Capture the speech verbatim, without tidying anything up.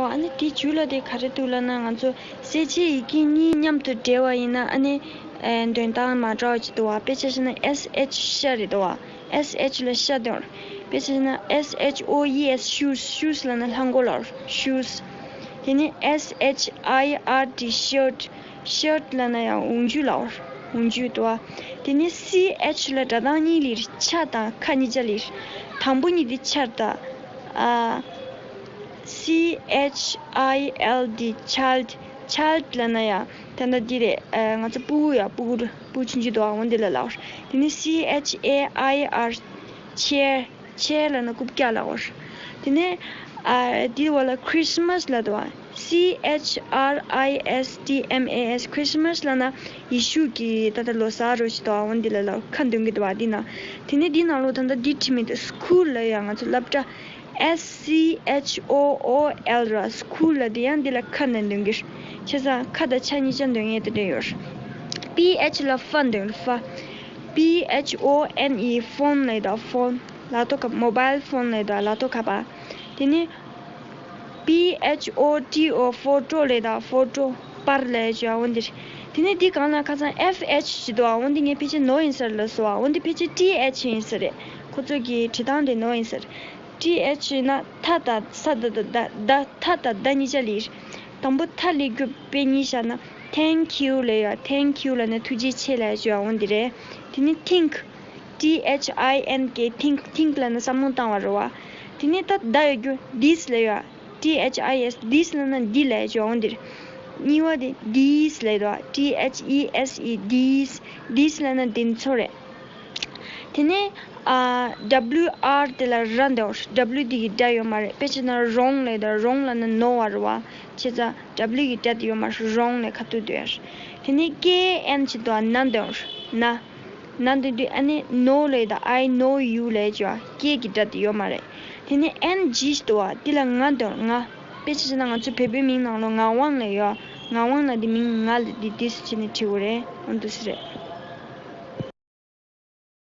ཨ་ནི་དེ་མཇུག་ལ་དེ་ག་རེ་འདུག་ལབ་ན། ང་ཚོ་གསལ་བྱེད་ཡི་གེ་གཉིས་མཉམ་དུ་སྦྲེལ་བ་ཡིན་ན་ཨ་ནི་ཨེ་འདོན་སྟངས་མ་འདྲ་བ་ཅིག་འདུག་བ། དཔེ་ཆ་བཞག་ན་S H ཤ་རེད་འདུག་བ། S H ལ་ཤ་འདོན། དཔེ་ཆ་བཞག་ན་S H O E S shoes, shoes ལབ་ན་ལྷམ་གོག་ལབ་པ་རེད། Shoes། དེ་ནས་S H I R T shirt, shirt ལབ་ན་ཡང་འོག་འཇུག་ལབ་པ་རེད། འོག་འཇུག་འདུག་བ། དེ་ནས་C H ལ་སྒྲ་གདངས་གཉིས་སླེབས། ཆ་དང་ཁ་གཉིས་ཆ་སླེབས། དང་པོ་གཉིས་དེ་ཆར་ད། ཨ། C H I L D, child, child ལབ་ན་ཡང་ད་ལྟ་འདི་རེད། ཨ། ང་ཚོ་སྤུ་གུ་ཡ། སྤུ་གུ། སྤུ་གུ་ཆུང་ཆུང་འདུག་བ། འོ་འདི་ལ་ལབ་པ་རེད། དེ་ནས་C H A I R, chair, chair ལབ་ན་རྐུབ་བཀྱག་ལབ་པ་རེད། དེ་ནས་ཨ། འདི་བ་ལ་Christmas ལབ་འདུག་བ། C H R I S T M A S, Christmas ལབ་ན་ཡེ་ཤུ་གི་ད་ལྟ་ལོ་གསར་རོ་ཞིག་འདུག་བ། འོ་འདི་ལ་ལབ། ཁ་འདོན་གྱི་འདུག་བ། འདི་ན། དེ་ནས་འདི་ནང་ལོགས་ད་ལྟ་འདི་བྲིས་མེད་དེ། School ལབ་ཡ། ང་ཚོ་སློབ་གྲྭ། S C H O O L ར། School ལབ་དེ་ཡང་འདི་ལ་ཁ་ནས་འདོན་གྱི་རེད། བྱས་ཙང་ཁ་དང་ཆ་གཉིས་ཆ་འདོན་ཡས་དེ་འདྲ་ཡོད་རེད། P H ལ་ཕ་འདོན། ཕ། P H O N E, phone ལབ་ཡ་ད། phone ལག་ཐོག་ཁ། mobile phone ལབ་ཡ་ད། ལག་ཐོག་ཁ་པར། དེ་ནས་P H O T O, photo ལབ་ཡ་ད། photo པར་ལབ་ཡ་བྱས། འོ་འདི་རེད། དེ་ནས་འདི་སྒང་ལ་ཁ་སང་F H ཅིག་འདུག་བ། འོ་འདི་ངས་ཕལ་ཆེར་ནོར་ཡིན་ས་རེད་ལབ་སོང་བ། འོ་འདི་ཕལ་ཆེར་T H ཡིན་ས་རེད། ཁོ་ཚོ་གི་བྲིས་སྟངས་དེ་ནོར་ཡིན་ས་རེད། T H ཡིན་ན་ཐ་དང་ས་ད་ད་ད་ད། ཐ་དང་ད་གཉིས་ཆ་སླེབས། དང་པོ་ཐ་སླེབས་རྒྱུ་དཔེ་གཉིས་བཞག་ན། thank you ལབ་ཡ། thank you ལབ་ན་ཐུགས་རྗེ་ཆེ་ལབ་ཡ་བྱས། འོ་འདི་རེད། དེ་ནས་think, T H I N K, think, think ལབ་ན་བསམ་བློ་བཏང་བ་རེད་བ། དེ་ནས་ད་ད་ཡོད་རྒྱུ་this ལབ་ཡ། T H I S, this ལབ་ན་འདི་ལབ་ཡ་བྱས། འོ་འདི་རེད། གཉིས་པ་དེ་these ལབ་ཡ་ད། T H E S E, these, these ལབ་ན་འདི་ཚོ་རེད། དེ་ནས་ཨ། W R དེ་ལ་ར་འདོན། W འདི་གི་སྒྲ་ཡོད་མ་རེད། དཔེ་བྱས་ན་wrong ལབ་ཡ་ད། wrong ལབ་ན་ནོར་བ་རེད་བ། བྱས་ཙང་W གི་སྒྲ་དེ་ཡོད་མ་རེད། wrong ལབ་ཡ་ཁ་ཐུག་འདོན་ཡ་རེད། དེ་ནས་K N ཅིག་འདུག་བ། ན་འདོན། ན། ན་འདོན་དུས་ཨ་ནི་know ལབ་ཡ་ད། I know you ལབ་ཡ་བྱས། K གི་སྒྲ་དེ་ཡོད་མ་རེད། དེ་ནས་N G ཅིག་འདུག་བ། འདི་ལ་ང་འདོན། ང། དཔེ་ཆ་བྱས་ན་ང་ཚོའི་བོད་པའི་མིང་ནང་ལོགས་ངག་དབང་ལབ་ཡ་ཡོད། ངག་དབང་ལབ་དེ་མིང་ང་ལབ་དེ་འདི་སུ་བྱས་ནས་བྲིས་དགོས་རེད། འོ་འདུག་སེ་རེད།